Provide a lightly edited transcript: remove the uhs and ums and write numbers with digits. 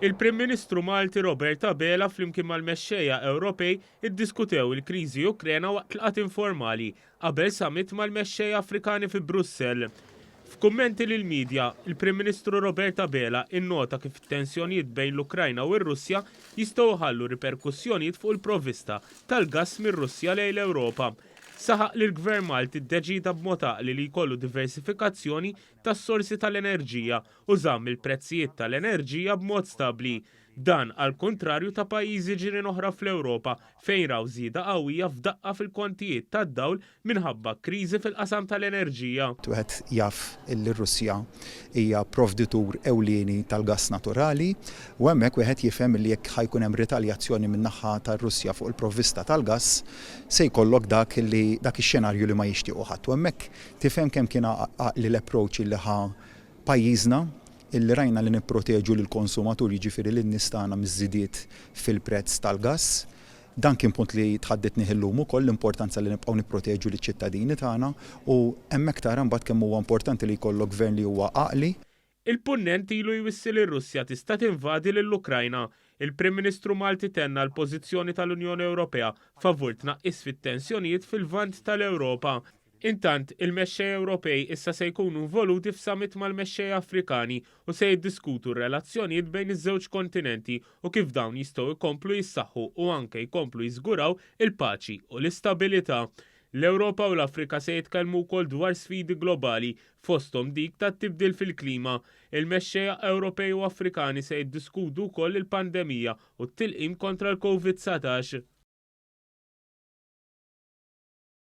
Il-Prim Ministru Malti Robert Abela flimkien mal-mexxejja Ewropej iddiskutew il-kriżi Ukrena waqt laqgħat informali qabel summit mal-mexxejja Afrikani fi Brussell. F'kummenti lill-midja, il-Prim Ministru Robert Abela innota kif it-tensjonijiet bejn l-Ukrajna u r-Russja jistgħu jħallu riperkussjonijiet fuq il-provvista tal-gass mir-Russja lejn l-Ewropa. Saħaq li l-Gvern Malti ddeċieda b'mod għaqli li jkollu diversifikazzjoni tas-sorsi tal-enerġija u żamm il-prezzijiet tal-enerġija b'mod stabbli. Dan għall-kuntrarju ta' pajjiżi ġirien oħra fl-Ewropa fejn raw żieda qawwija f'daqqa fil-kontijiet tad-dawl minħabba kriżi fil-qasam tal-enerġija. Wieħed jaf illi r-Russja hija provditur ewlieni tal-gass naturali u hemmhekk wieħed jifhem illi jekk ħa jkun hemm ritaljazzjoni min-naħa tar-Russja fuq il-provvista tal-gass se jkollok dak li dak ix-xenarju li ma jixtiequ ħadd. U hemmhekk tifhem kemm kien għaqli l-approach illi ħa pajjiżna illi rajna li nipproteġu lill-konsumatur, jiġifieri lin-nies tagħna miż-żidiet fil-prezz tal-gass. Dan kien punt li tħadditnih illum ukoll, l-importanza li nibqgħu nipproteġu liċ-ċittadini tagħna u hemmhekk tara mbagħad kemm huwa importanti li jkollok gvern li huwa għaqli. Il-Punent ilu jwissi li r-Russja tista' tinvadi lill-Ukrajna. Il-Prim Ministru Malti tenna l-pożizzjoni tal-Unjoni Ewropea favur tnaqqis fit-tensjonijiet fil-Lvant tal-Ewropa. Intant, il-mexxejja Ewropej issa se jkunu involuti f'summit mal-mexxejja Afrikani u se jiddiskutu r-relazzjonijiet bejn iż-żewġ kontinenti u kif dawn jistgħu jkomplu jissaħħu u anke jkomplu jiżguraw il-paċi u l-istabilità. L-Ewropa u l-Afrika se jitkellmu wkoll dwar sfidi globali, fosthom dik tat-tibdil fil-klima. Il-mexxejja Ewropej u Afrikani se jiddiskutu wkoll il-pandemija u t-tilqim kontra l-Covid-19.